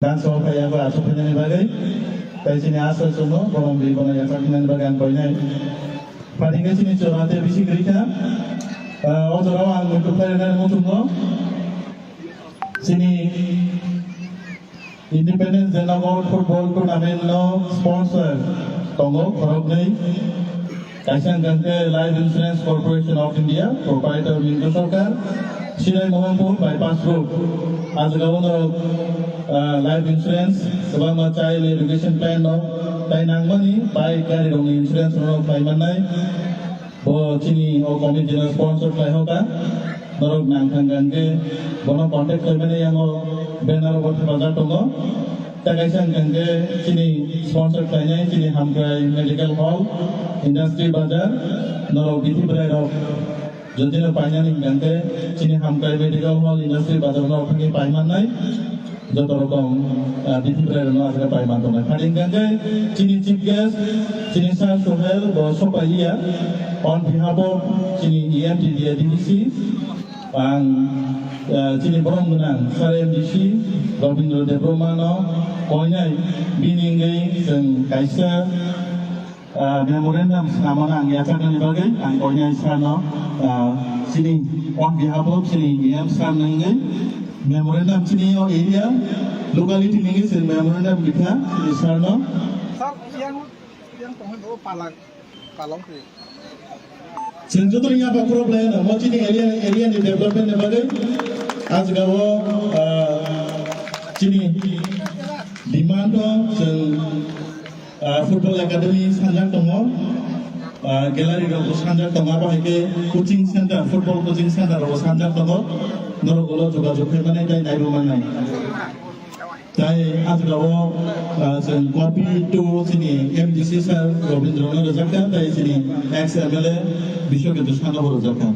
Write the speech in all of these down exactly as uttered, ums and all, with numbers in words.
Dance o phai abo aswk phainani bagwi, tai chini aswk chwngno borom ri bono yachak phainani bagwi ang koinai. Phatingkhe chini chwra tei bisi kwrwi kha. Ah, o jorao ang muitu khlai rwnai muchungo. Chini Independence Day Knockout Football Tournament no sponsor tongo khoroknwi. Kaisa hwnkha khe Life Insurance Corporation of India, proprietor Mintu Sarkar, Sinai Mohanpur Bypass Road. Ah, jaga o norok, ah, life insurance, kwbangma child education plan no, tai nangmani bike, gari rokni insurance rok pai mannai. Bo chini o committee no sponsor khlai hoka. Norok nang thang hwnkhe bono contact khlaimani yango banner o bo thepajak tongo. Tei kaisa hwnkhe chini sponsor khlainai chini Hamkrai Medical Hall, Industry Bazar, norok bithi bwrai rok jotino painani hwnkhe chini Hamkrai Medical Hall, Industry Bazar norok thangwi pai mannai joto rokom, ah, bithi bwrai rokno aswk pai man tongnai. Phaidi hwnkhe chini chief guest, chini Sir Sohel bo sokpaiya on behalf of chini E M T D A D D C, ang, ah, chini borom gwnang Sir M D C Robindra Debbarma no koinai bini wngwi chwng kaisa, ah, memorandum swnamano ang yachaknani bagwi ang koinai sir no, ah, chini on behalf of chini E M sir ni wngwi memorandum chini o area locality ni wngwi chwng memorandum rikha chini sir no. Sir, yang, yang tongwi bo palak. Chwng joto ni yapha khoro belai no, mo chini area, area ni development ni bagwi, ah, jaga o, ah, chini demand o chwng, ah, football academy sanjak tongo, ah, gallery rok bo sanjak tongo, abo hai khe coaching center, football coaching center rok bo sanjak tongo, norok ulo jogajog khaimani tei naibu mannai. Tai ah jaga o, ah, chwng copy to chini M D C sir Robindra no rwjak kha, tai chini ex M L A Biswaketu Sangma bo rwjak kha.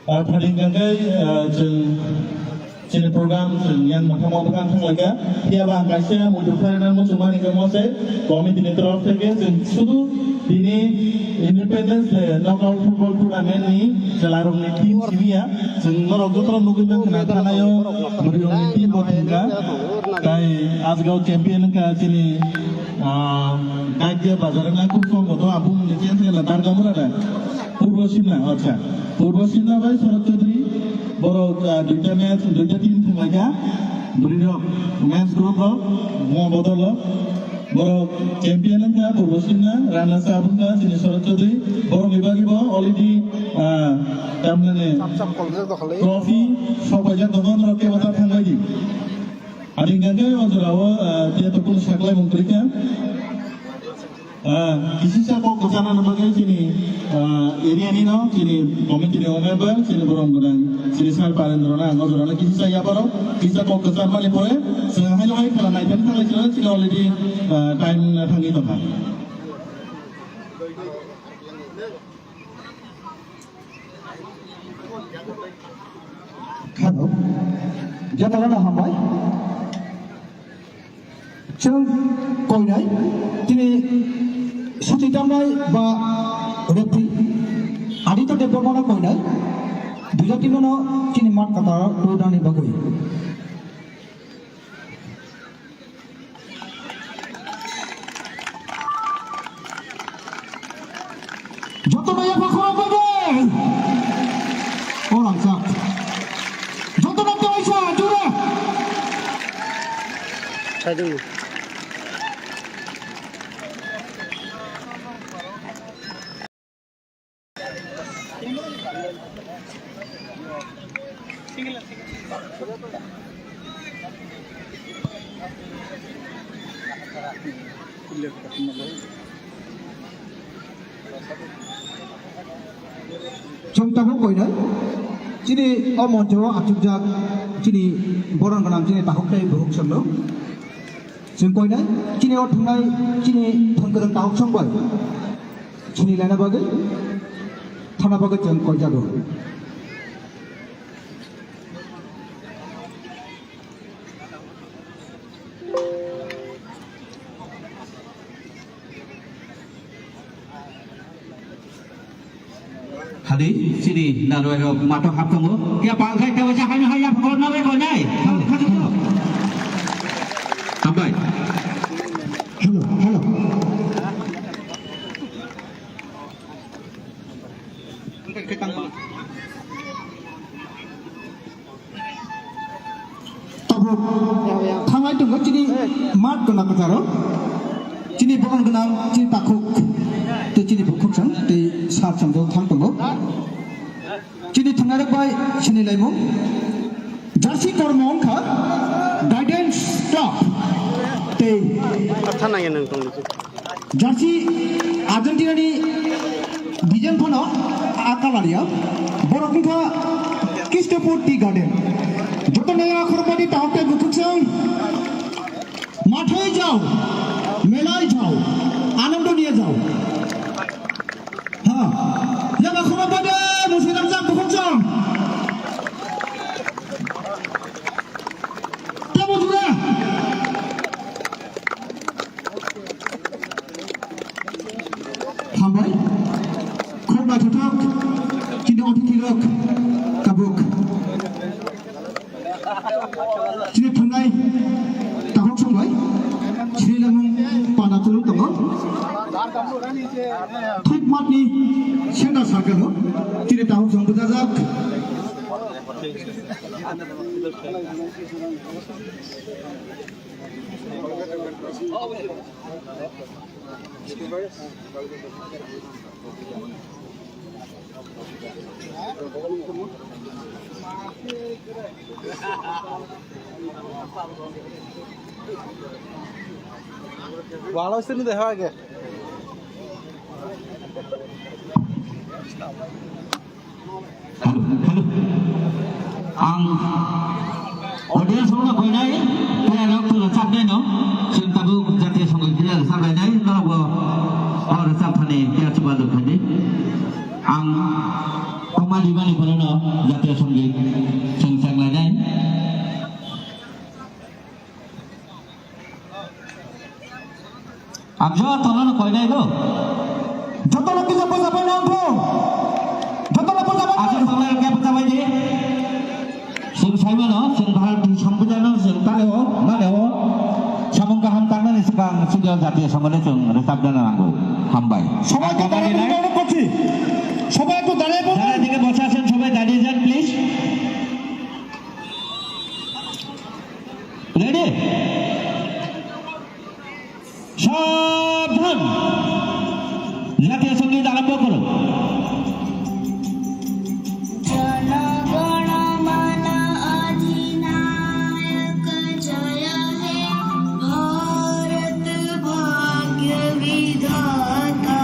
Ah, phaidi hwnkhe, ah, chwng Chini program chwng yang mwthangmo bwkhak thanglaikha. Phiya ba ang kaisa muitu khlaina muchungmani khe mo se committee ni torof theke chwng sudu tini Independence Day Knockout Football Tournament ni chwlarokni team simiya. Chwng norok jotono nugwi mankha na thanaio bwrwirokni team bo thangkha. Tai ajgao champion wngkha chini, ah, Gaidya Bazar wngkha, khub sombhoto aboni champion na Dargamura da. Purbo Simna, acha. Purbo Simna bai Sharad Chaudhary. Borok, ah, duita match, duita team thanglaikha. Bwrwirok, men's group rok, mo bodol o. Borok champion wngkha, Purbo Simna, runners up wngkha, chini Sharad Chaudhary. Borok ni bagwi bo already, ah, tamnani trophy sok paijak tongo, norok kebo ta thangbai di. Ani hwnkhe o jorao, ah, tei tokun saklai mung kwrwikha. Ah, kisisa kok kwchana bagwi chini, ah, area ni no, chini committee ni member, chini borom gwnang, chini Sir Parendra no ang o jora no kisisa yaparo, kisa kok kwcharmani pore, chwng haino hai khala naiphani thanglai chwng chini already, ah, time thangwi tongkha. Khado. Jotono hambai. Chwng koinai, tini suchi tamnai ba referee Aditya Debbarmano koinai, duija team no chini mat kata rwnani bagwi. Jotono yapha khorok bai de. O rangchak. Jotono teisa jura. Saidung. Chwng tabuk koinai chini o moncho o achukjak chini borom gwnang chini takhuk tei bukhuk songno. Chwng koinai chini o thwngnai chini thwng kwrwng takhuk song bai. Chini laina bagwi thana bagwi chwng koijago. Hadi, chini narwai rok mato hap tongo. Ya pal khai tawa sa haino haya phagor na bai konai. Hambai. Hello, hello. Tabuk thanglai tongo chini mat gwnang kwcharo. Chini bokhok gwnang, chini takhuk, tei chini bukhuk chang, tei sar chang thang tongo. Chini thangnairok bai sini laimung. Jersey kormo wngkha Guidance Club tei Jersey Argentina ni design phano a colour ya. Borok wngkha Christopher Tea Garden. Joto naya khorokpadi tahok tei bukhuk chang. Mathai jao, melai jao, anondo niya jao. Ha, yaba khorokpadi musi ramjak bukhuk chang. Tamo jura. Hambai. Khoroknai thothok. Chini othithirok tabuk. Chini thumnai takhuk songbai. Chini lamung pana kuluk tongo. Thik matni center circle o. Chini takhuk song bujajak. Wala sini deh, oke. Hello, hello. Ang audience rokno koinai, player rok to rwchapnai no, chwng tabuk jatiya songwk player rwchapnai, norok bo o rwchapthani player chuba rwkhaidi. Ang Tongma Rimani phano no jatiya songwk chwng chenglainai. Ang joto no koinai do. Joto no kisa poisa pai nang tho. Joto no poisa pai. Asa samai ke poisa pai di. Sing sai mano, sing Bharat di sambuja no, sing tale o, mane o. Samung kaham tangnani swkang, sing jatiya samung le sing resap dana nanggo. Hambai. সবাই একটু দাঁড়িয়ে বসুন, অনুরোধ করছি। সবাই একটু দাঁড়িয়ে বসুন। যারা এদিকে বসে আছেন, সবাই দাঁড়িয়ে যান, please. Ready? সাবধান! জাতীয় সঙ্গীত আরম্ভ করো। জনগণ মন অধিনায়ক জয় হে, ভারত ভাগ্য বিধাতা।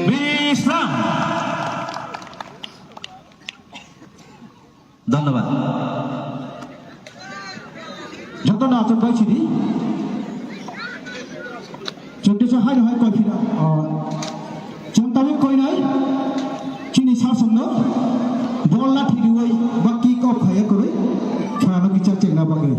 বিশ্রাম। ধন্যবাদ। Jotono achuk bai sidi. Chwng teisa haino hai koi phina, o, chwng tabuk koi nai. Chini sasongno bol lathi riwi ba kick off khaiya kwrwi khwnano kichar chengna bagwi.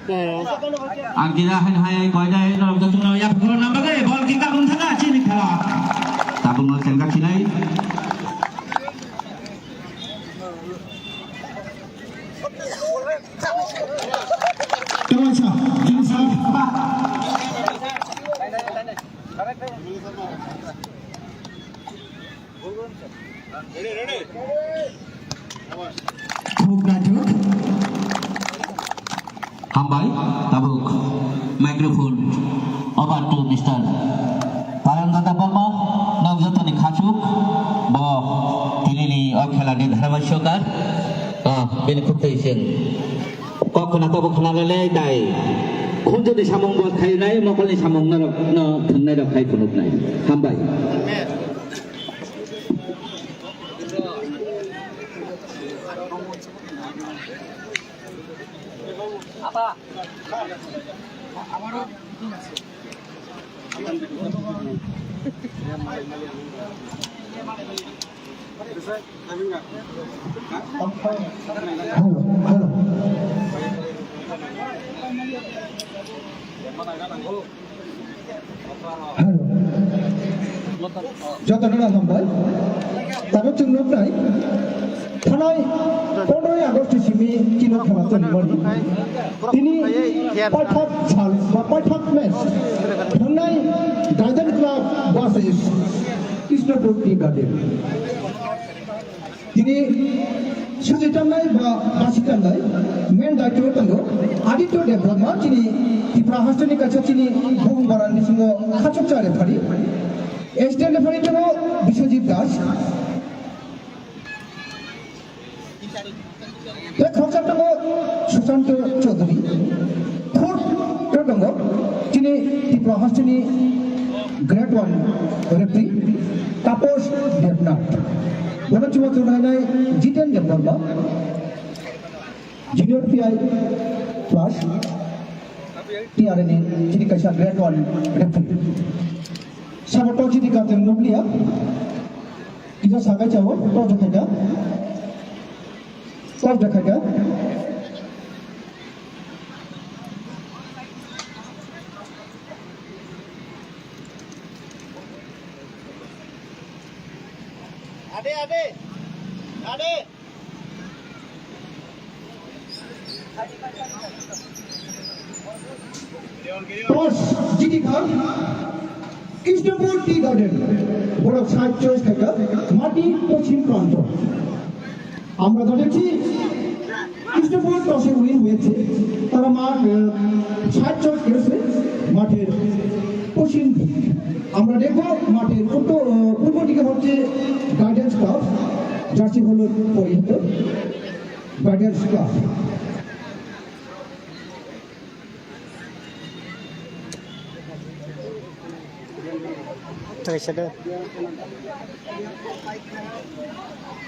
Hello. Ang kira hai hai koi dai, no, to tungno ya, phone number ke, bol kita kung thaka, chini khala. Tabung no chenga chinai. Come on, sir. Come on, sir. Thuk naithok. Hambai, tabuk microphone over to Mister Parangada Barma, nok jotoni khachuk, bo tinini o khela ni dharma sokar, ah, bini khuk twi sing. Kok khna tabuk khna lele dai. Khunjuni samung bo khainai, mokolni samung norok no thwngnai rok khai phunuknai. Hambai. Hello, hello. Hello. Jotono hambai. Tabuk chwng nuknai. Thanai pondroi August ni simi kino khela tongmani. Tini paithak sal ba paithak match. Thanai Guardian Club versus Krishnapur Tea Garden. Tini sujui tangnai ba basi tangnai main daityo tongo Aditya Debbarma, chini Tripura hasteni kaisa chini bung barani singo khachuk cha referee. Assistant referee tongo Biswajit Das. Tei khoroksa tongo Sushant Chaudhary. Fourth tongo chini Tripura hasteni grade one referee Taposh Debnath. Bono chubachu nainai Jiten Debbarma, Junior P I plus T R N ni chini kaisa grade one referee. Sabo to chini katen nukliya. Kisa sakai chao, to jakhaika. To jakhaika. Ade, ade. Ade. Toss jiti kha Krishnapur Tea Garden, borok side choice khaikha মাটি পশ্চিম প্রান্ত। আমরা তো দেখছি কৃষ্ণপুর টসে উইন হয়েছে, তারা মাঠ, আহ, side choice করেছে মাঠের পশ্চিম দিক। আমরা দেখব মাঠের উত্তর, আহ, পূর্ব দিকে হচ্ছে গার্ডিয়ান্স ক্লাব, জার্সি হলুদ পরিহিত guardians club.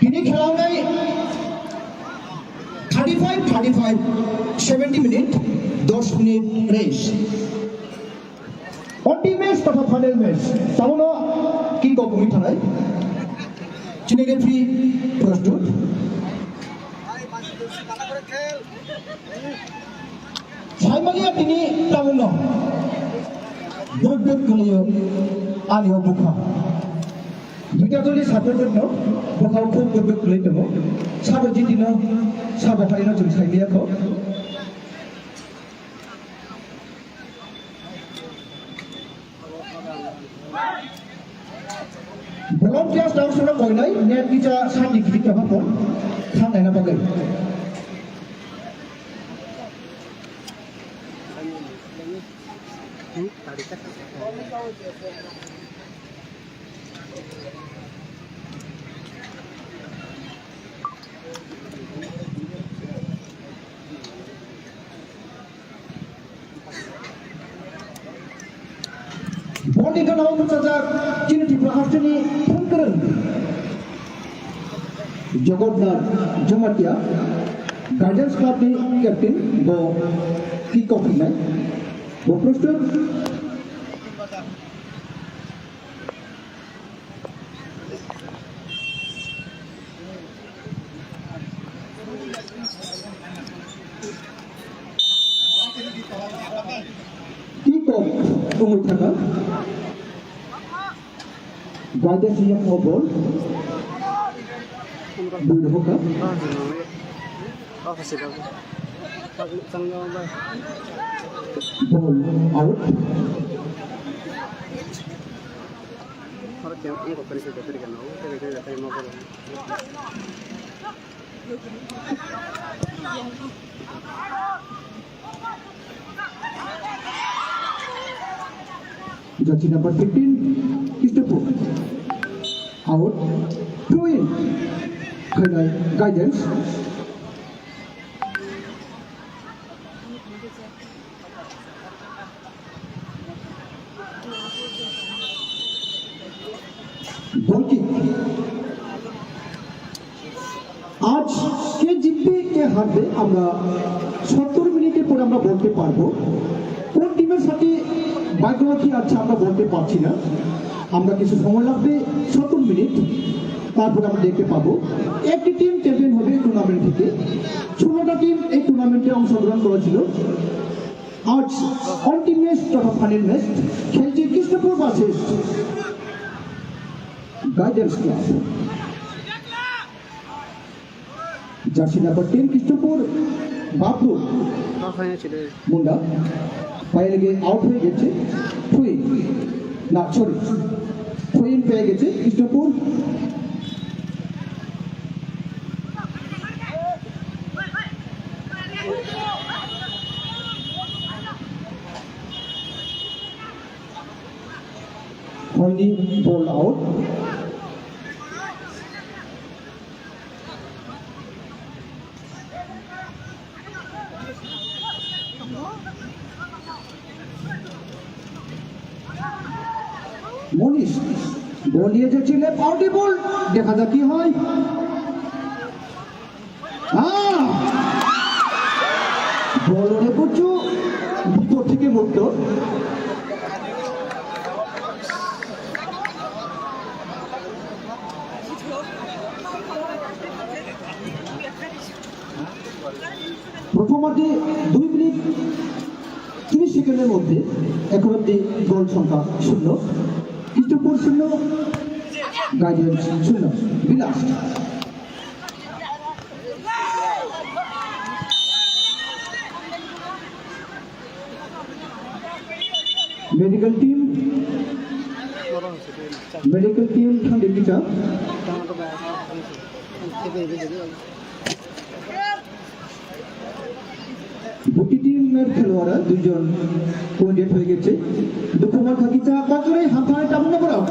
Tini khela wngnai thirty five thirty five, seventy minute, dos minute rest. Onti match totha final match. Sabono kick off wngwi thanai. Chini referee prostut. Saimaliya tini tabukno. Duk duk kwlaiyo ani o bukha. Duita doli supporter no bukha o khub duk duk kwlai tongo. Sabo jitino, sabo harino chwng saimaliya kho. Volunteers rok sono koinai net kisa sandi kiri tongma pon khanai na bagwi. Boni gana o bwchajak chini Tripura hasteni thwngkwrwng Jagannath Jamatia, Guardians Club ni captain, bo kick off hinai. Bo prostut. Umur thaka. Guidance yang ngobrol. Bui hoka. Ball out. Jersey number fifteen, Christopher. Out. Throw in. Khainai guidance. Goal kick. আজ কে জিতবে কে হারবে, আমরা সত্তর মিনিটের পরে আমরা বলতে পারবো। কোন টিমের সাথে ভাগ্যবতী আছে আমরা বলতে পারছি না। আমরা কিছু সময় লাগবে, সত্তর মিনিট, তারপরে আমরা দেখতে পাবো। একটি টিম চ্যাম্পিয়ন হবে এই টুর্নামেন্ট থেকে। ষোলোটা টিম এই টুর্নামেন্টে অংশগ্রহণ করেছিল। আজ অন্তিম ম্যাচ তথা ফাইনাল ম্যাচ খেলছে Krishnapur versus guidance club. Jersey number ten Krishnapur Bablu Munda পায়ে লেগে আউট হয়ে গেছে। থ্রো ইন, না, সরি, থ্রো ইন পেয়ে গেছে কৃষ্ণপুর। Holding ball out. মনীষ বল নিয়ে যাচ্ছে, লেফট আউটে বল, দেখা যাক কি হয়। আহ! বল ওরে বুঝছো, বিপদ থেকে মুক্ত। প্রথমার্ধে দুই মিনিট তিরিশ সেকেন্ডের মধ্যে এখন অব্দি গোল সংখ্যা শূন্য, কৃষ্ণপুর শূন্য, গার্ডিয়ান শূন্য। বিলাস। Medical team, medical team thangdi kisa. দুটি টিমের খেলোয়াড়রা দুইজন উইন্ডেড হয়ে গেছে। দুঃখ মন থাকিতা কতরে হাফায় টামুন বরক।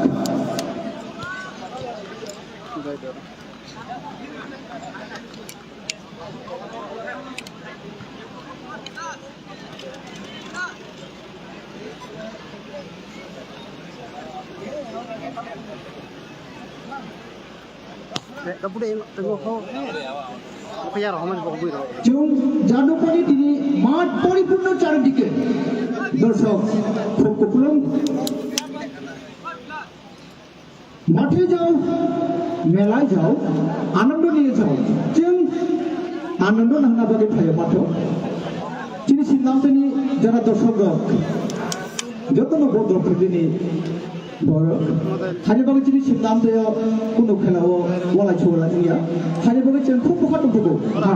Chwng jano pani tini math poripurno charidike. Dorshok khub kuplung. Mathai jao, melai jao, anondo niye jao. Chwng anondo nangna bagwi phaio matho. Chini simnamtani jara dorshok rok, jotono bo dorshok ni borok. Hani bagwi chini simnamtaio kunu khelao walai chuwala wngya. Hani bagwi chwng khub bwkha tongthogo. Ha.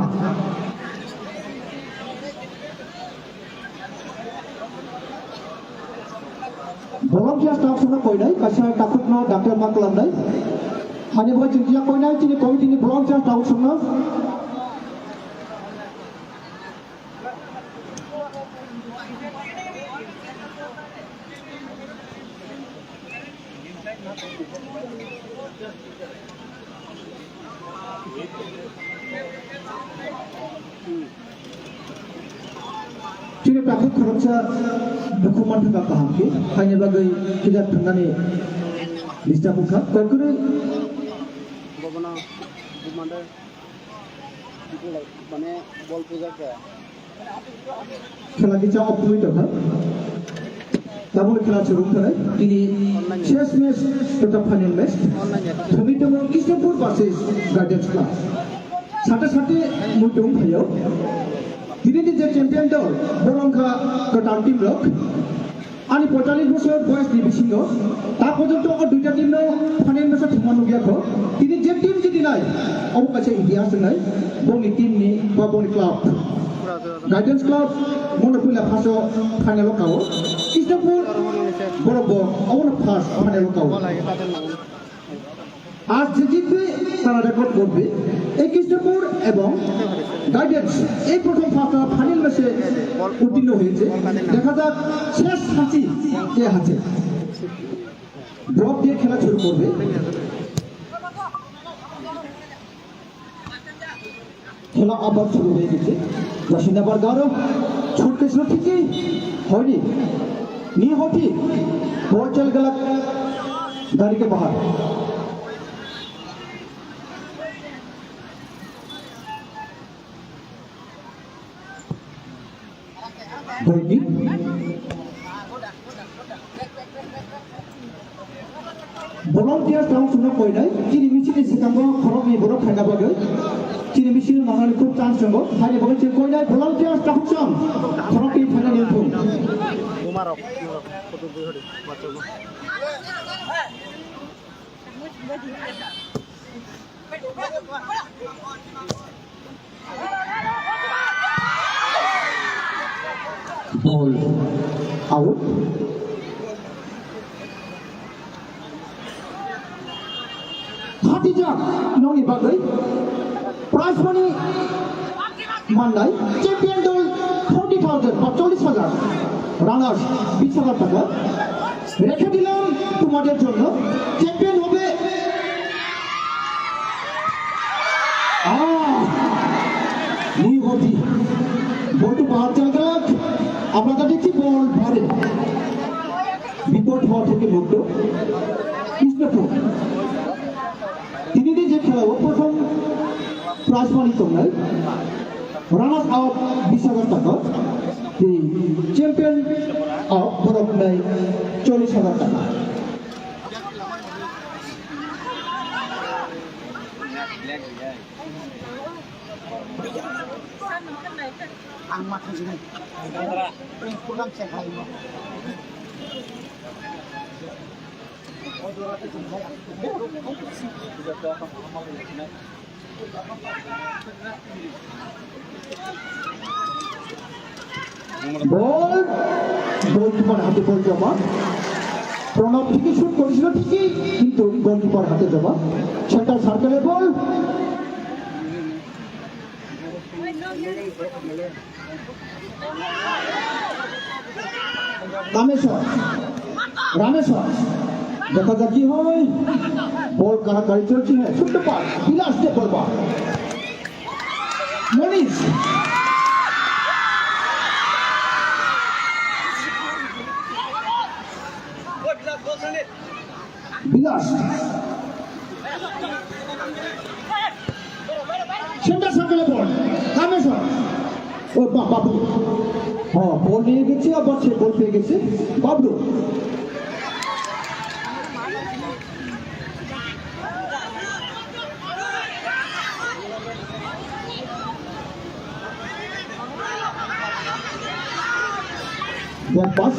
Volunteer staff songno koinai, kaisa takhukno doctor ma kwlamnai. Hani bo chwngya koinai chini committee ni volunteer staff songno. Chini takhuk khoroksa dukhu manthaka kaham khe, haini bagwi kijar thwngnani disturb wngkha. Kokrwi. Bobono bumande, mane bol puja khe. Khela kisa off wngwi tongkha. Tabuk khela churung khanai. Tini ses match totha final match. Thumwi tongo Kishanpur versus Guardians Club. Sate sate muitung phaio. Tini ni je champion dol, borok wngkha kwtal team rok. Ani poitallis bosor boyos ni bisingo ta porjonto o duita team no final match o thwngma nukya kho. Tini je team jitinai, obo kaisa itihas wngnai, boni team ni ba boni club. Guidance Club bono puila first o final o kao. Krishnapur borok bo obono first final o kao. আজ যে জিতবে তারা রেকর্ড করবে। এই কৃষ্ণপুর এবং গাইডেন্স এই প্রথম first final ম্যাচে উত্তীর্ণ হয়েছে। দেখা যাক শেষ হাসি কে হাসে। ড্রপ দিয়ে খেলা শুরু করবে। খেলা আবার শুরু হয়ে গেছে। জাসিন আবার গারো ছুটতে ছিল ঠিকই হয়নি। নিহতি বল চল গেল গাড়িকে বাহার। Breaking. Volunteers tang sumno koinai, chini misil ni swkango khoroknwi borok khaina bagwi. Chini misil mangnani khub chance tongo. Haini bagwi chwng koinai volunteers takhuk chwng khoroknwi phaina nangthung. Ball out. Khatijak nokni bagwi prize money mannai champion dol forty thousand ba চল্লিশ হাজার, runners বিশ হাজার টাকা রেখে দিলাম তোমাদের জন্য। চ্যাম্পিয়ন হবে আহ, নিহতি। বলটি বাহার জায়গা, আমরা দেখছি বল বারে। বিপদ হওয়া থেকে মুক্ত Krishnapur. Tini ni je khela o prothom prize money tongnai, runners up বিশ হাজার টাকা, tei champion up borok nai চল্লিশ হাজার টাকা. Ang matha jini. Ang program check hai mo. Ball, goalkeeper হাতে বল জমা। প্রণব ঠিকই শুট করেছিল ঠিকই, কিন্তু গোলকিপার হাতে জমা। সেন্টার সার্কেলের বল। রামেশ্বর, রামেশ্বর, দেখা যাক কি হয়। বল কাড়াকাড়ি চলছে, হ্যাঁ, ছোট্ট পাস, বিলাস দে বল বা। মনীষ। বিলাস। সেন্টার সার্কেলে বল। কামেশ্বর। ও বা-, বাবলু। হ্যাঁ, বল নিয়ে গেছে, আবার সে বল পেয়ে গেছে। Bablu. Back pass.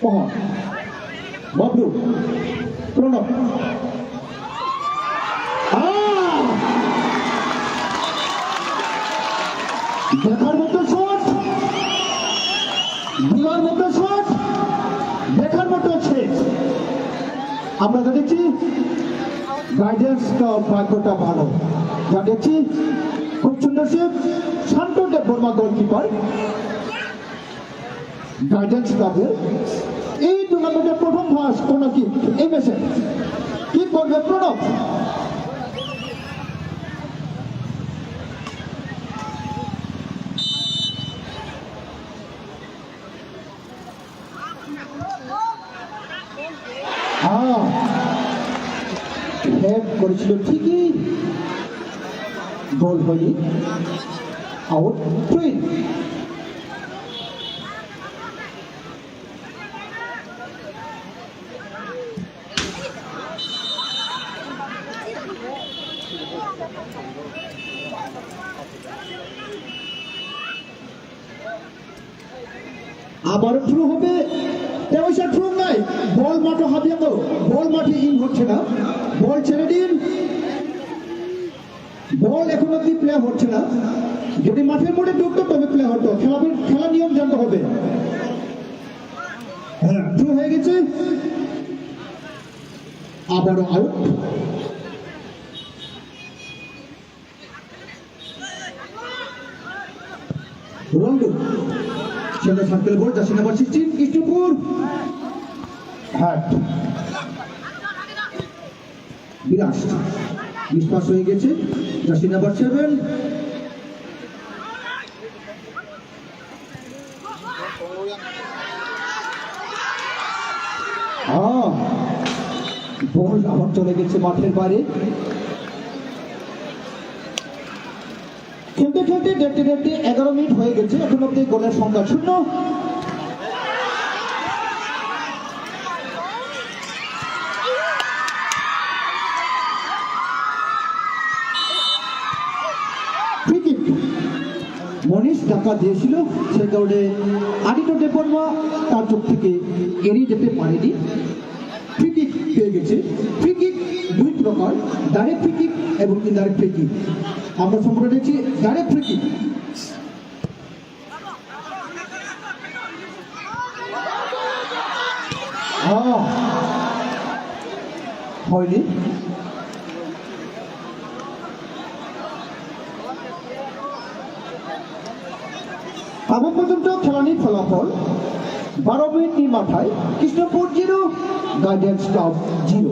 Mohan. Bablu. Pranab. Ah! দেখার মতো শট, দেখার মতো শট, দেখার মতো শেষ। আমরা দেখেছি গাইডেন্স ভাগ্যটা ভালো, যা দেখছি খুব সুন্দর সেভ শান্ত দেববর্মা গোলকিপার। গাইডেন্স ক্লাবের এই টুর্নামেন্টের প্রথম ফার্স্ট কর্নার কিক এই ম্যাচে। কিক করবে প্রণব। হ্যাঁ, হেড করেছিল ঠিকই, গোল হয়নি। Out, free. আবার থ্রো হবে, তেইশে থ্রো নাই, বল মাঠে হাবিয়ে তো, বল মাঠে ইন হচ্ছে না, বল ছেড়ে দিন। বল এখন অব্দি প্লে হচ্ছে না, যদি মাঠের মধ্যে ঢুকতো তবে প্লে হতো। খেলা, খেলা নিয়ম জানতে হবে। হ্যাঁ, থ্রো হয়ে গেছে, আবারও আউট। রন্ডু। সেটা circle ball, jersey number sixteen, Krishnapur. হাট। বিরাট। মিসপাস হয়ে গেছে। Jersey number seven. আহ, বল আবার চলে গেছে মাঠের বাইরে। খেলতে খেলতে, দেখতে দেখতে এগারো মিনিট হয়ে গেছে, এখন অব্দি গোলের সংখ্যা শূন্য। Free kick. মনীষ ধাক্কা দিয়েছিল, সে কারণে আদিত্য দেববর্মা তার চোখ থেকে এড়িয়ে যেতে পারেনি। ফ্রি কিক পেয়ে গেছে। ফ্রি কিক দুই প্রকার, ডাইরেক্ট ফ্রি কিক এবং ইনডাইরেক্ট ফ্রি কিক। আমরা সম্পর্কে দেখছি ডাইরেক্ট ফ্রি কিক। আহ, হয়নি। আবো পর্যন্ত খেলানি ফলাফল বারো মিনিটনি মাথায় Krishnapur zero, guardians club zero.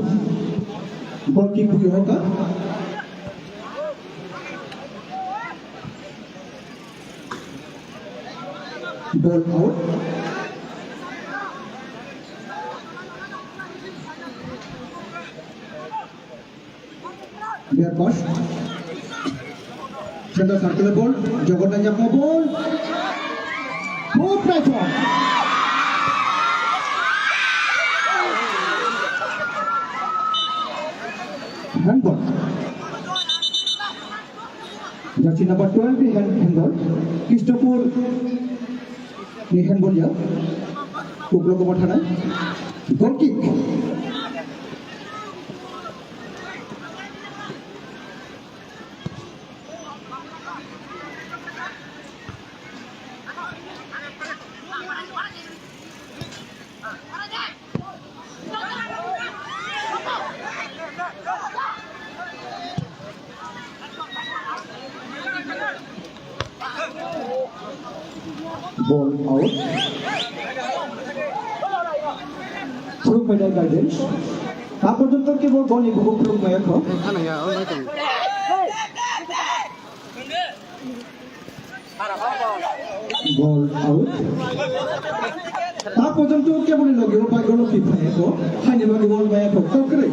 গোলকি বুঝে হোক। Ball out. Bad pass. Center circle ball. Jogorna Jakma ball. Good try for. Handball. Jersey number twelve ni hand, handball. Kristopur ni handball ya. Uklo kobo thanai. Goal kick. Ball out. Through final guidance. Ta porjonto kebo goni buku phuluk maya kho. Ball out. Ta porjonto keboni logi o bai golo ki phai ko. Haini logi ball bai ko. Kokre.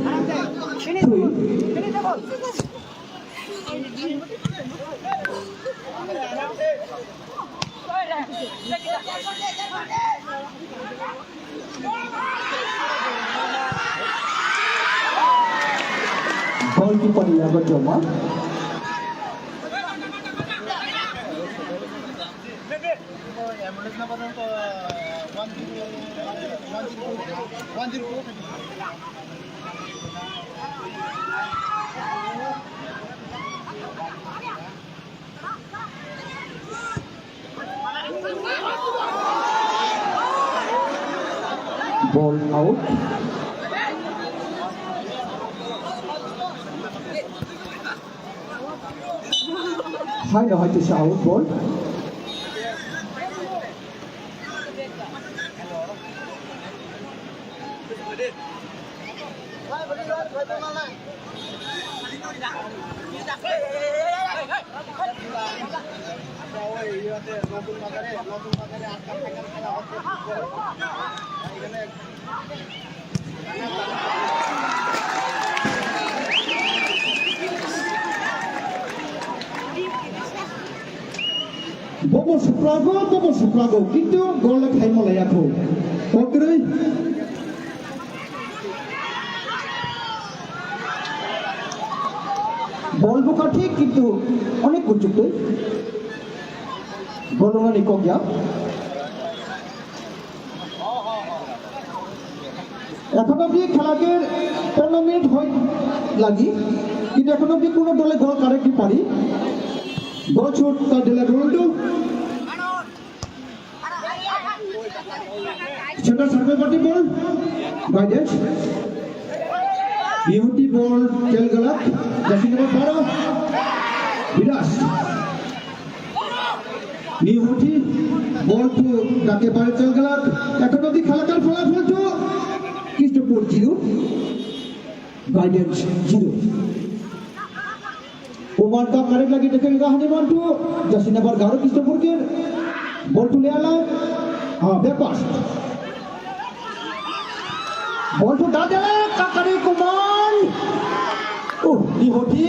Three. Goalkeeper ni yago joma. Ball out. Hai no hai kisa out ball. Bobo suprago, bobo suprago, kintu gol le khai malaya kho. Kokroi. Bol bukha thik, kintu onek kuchuk tei. Gol wngani kok ya. এখন অবধি খেলাকে পনেরো মিনিট হয় লাগি, কিন্তু এখন অবধি কোনো দলে গোল কারেক্ট পারি। গোল শুট তার দলে রোনাল্ডো। সেন্টার সার্কেল পার্টি বল, গাইডেন্স। বিহুটি বল, তেল গালাক, জার্সি নাম্বার বারো, বিরাজ। New Hoti, ball to Dake Barchal Galak, এখন অবধি খেলাটার ফলাফল তো Krishnapur zero, guidance zero. Umar ka karek lagi dekhega Haniman tu, jarsey number garo Krishnapur ke, ball to le ala, ha, back pass. Ball to dal dela, kakari Kumar. Oh, New Hoti.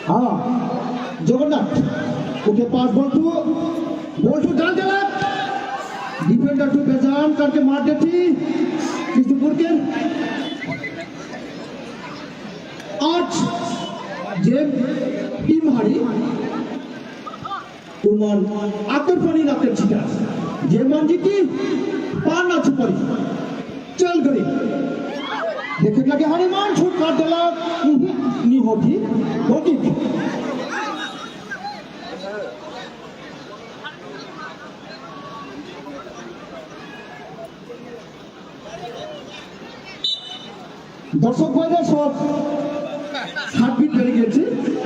Ha, Jagannath. Okay, pass ball to, ball to dal dela. Defender to Bejan, karke maar de thi. Krishnapur ke. Aaj je team hari, Uman ator pani nater chita. Je manjiti pan na chupari. Chal gari. Dekhe lage Haniman shoot kar dela. Mhm. New Hoti. Hoti. দর্শক ভাইরা সব সাত মিনিট বেড়ে গেছে।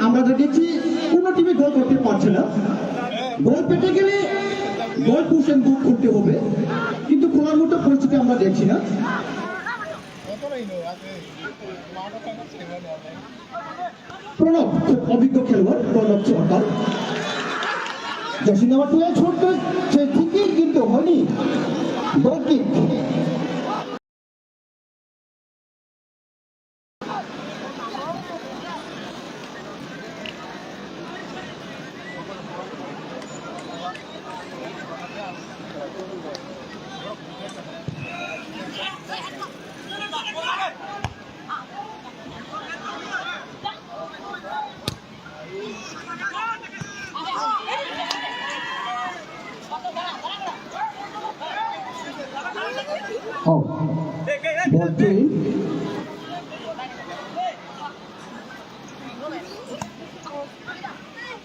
আমরা যা দেখছি, কোনো টিমে গোল করতে পারছে না। গোল পেতে গেলে গোল পোস্ট বুক করতে হবে, কিন্তু খোলার মতো পরিস্থিতি আমরা দেখছি না। প্রণব খুব অভিজ্ঞ খেলোয়াড়, প্রণব সরকার। জার্সি নাম্বার টু এ ছোট্ট সে ঠিকই কিন্তু হয়নি। গোল কিক। Oh, ball three.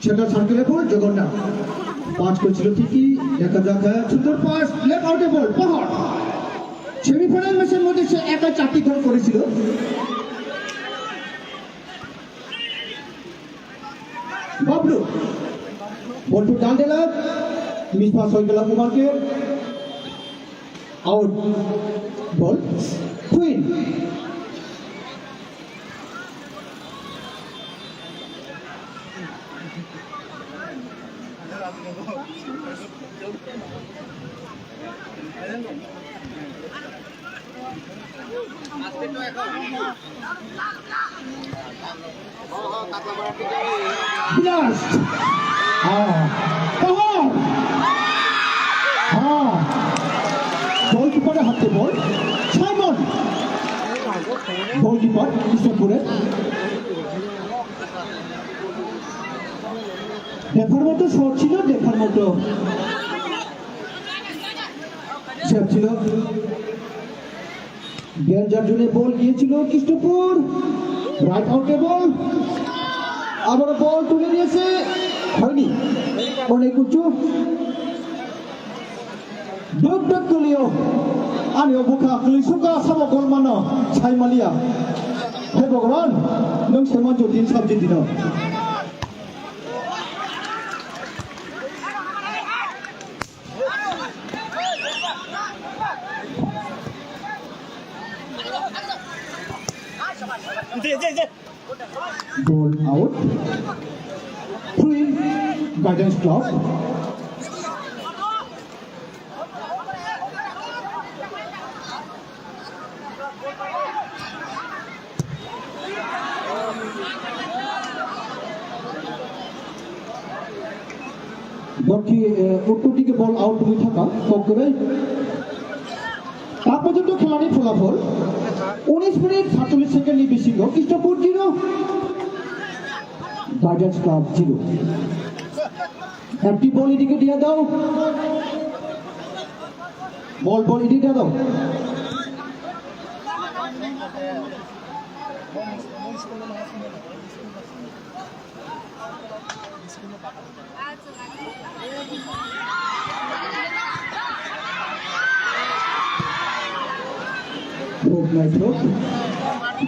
সেটা সার্কেলে বল জগন্নাথ। পাস করছিল ঠিকই, দেখা যাক, হ্যাঁ, সুন্দর পাস, লেফট আউটে বল, পাহাড়। সেমিফাইনাল ম্যাচের মধ্যে সে একা চারটি গোল করেছিল। Bablu, ball to Dandela, miss pass হয়ে গেল কুমারকে। আউট। বল। কুইন। Blast! Ah, power! Ah, goalkeeper-এর হাতে বল। সাইমন! Goalkeeper, কৃষ্ণপুরের। দেখার মতো শট ছিল, দেখার মতো সেভ ছিল। ডেঞ্জার জোনে বল গিয়েছিল কৃষ্ণপুর, রাইট আউটে বল, আবার বল তুলে নিয়েছে, হয়নি, অনেক উঁচু। Duk duk kulio, ani o bukha kuli suka samo gol mano, sai malia. He Bhagwan, nwng se manjo din sabji dino. Ball out. Free Guidance Club. Bokhi, eh, uttor dike ball out hoi thaka, kok gori. Ta porjonto khelani pholapol, unis minit satchollish second ni bisingo Krishnapur zero, Guidance Club zero. Ekti ball edike diya dao. Ball, ball edike diya dao. Thuk nai thuk.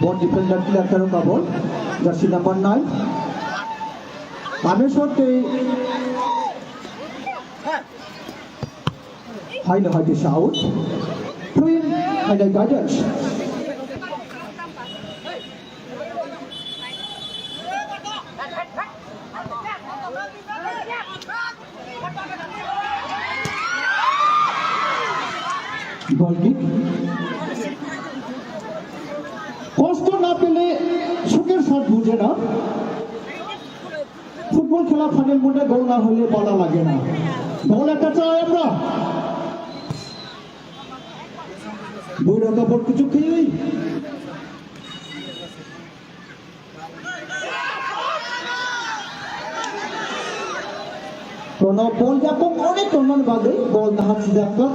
Ball defender clear karo ka ball. Jersey number nine. Ameswar tei haino hai kisa out. Throw in, haino guidance. Goal kick. কষ্ট না পেলে সুখের স্বাদ বুঝে না। ফুটবল খেলা ফাইনাল মুডে গোল না হলে ভালো লাগে না। গোল একটা চাই আমরা। বৈরকা বল কিছু খেয়েই Kono ball yapung onek tongmani bagwi ball naha sijak kha.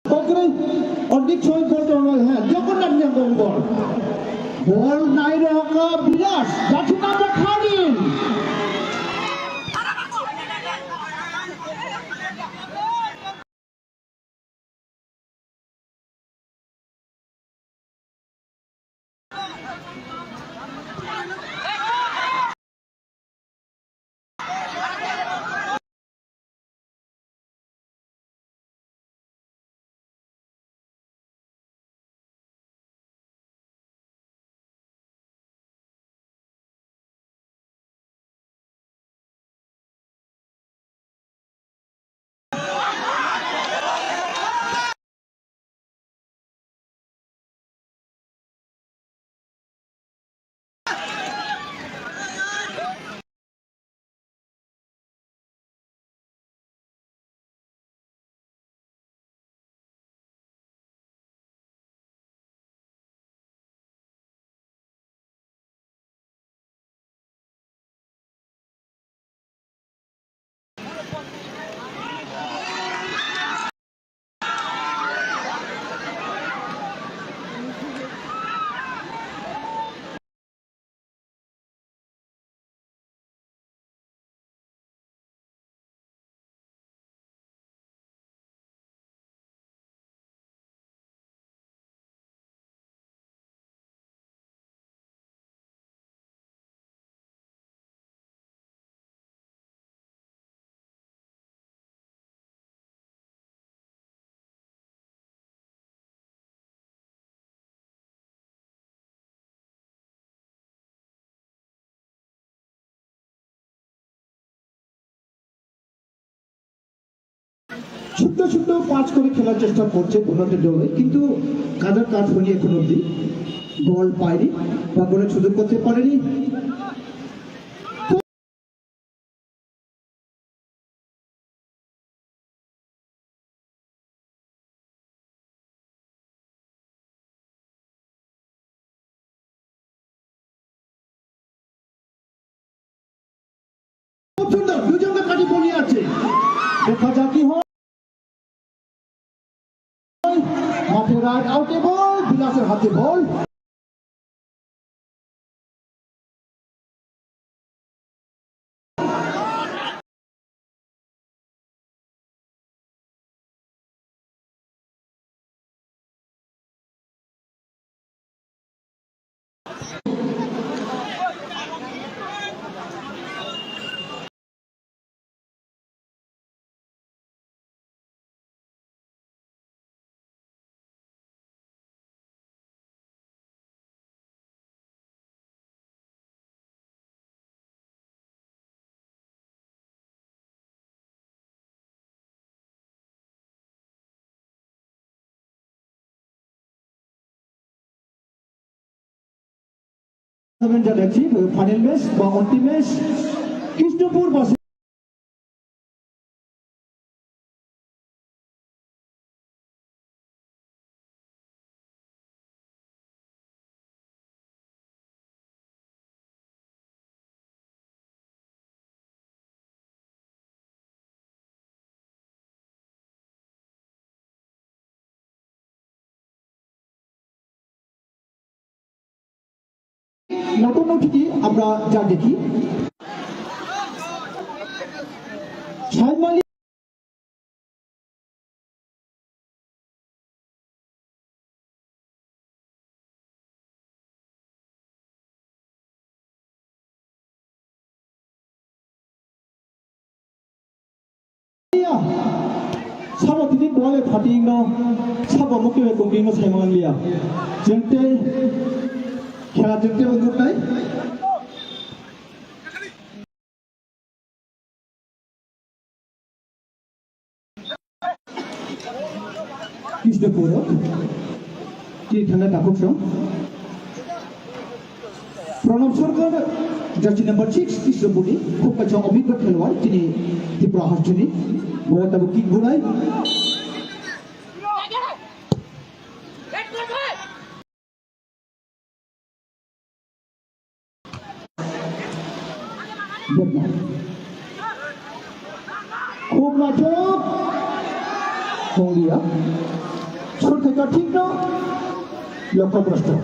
Kokre onek soi ball tongmani ha Jagannath ni ball. Ball nai rohaka Biras, Jagannath Kharin. ছোট্ট ছোট্ট পাঁচ করে খেলার চেষ্টা করছে ভুনাটের দলে, কিন্তু কাদার কাঠ হয়নি এখন অব্দি। বল পায়নি বা গোলের সুযোগ করতে পারেনি। খুব সুন্দর, দুজনকে কাটি বলিয়ে আছে। দেখা যাক কি হয়। মাঠে রাইট আউটে বল, বিলাসের হাতে বল। Tournament যাচ্ছে, ফাইনাল ম্যাচ বা অন্তিম ম্যাচ কৃষ্ণপুর বাসী নতুন অতিথি আমরা যা দেখি। সাইমালি Sabo tini bole phating no, sabo mukti bai kongting no saimang liya. Jengte khela jengte bai nuknai. Krishnapur, tini thangna takhuk song. Pranab Sarkar, jersey number six, Krishnapurni, khub kachang obhigya khelwar, tini Tripura hasteni, bo tabuk kick bunai. Khub naithok. Honglia. Shot khaika thik no. Lokho brosto.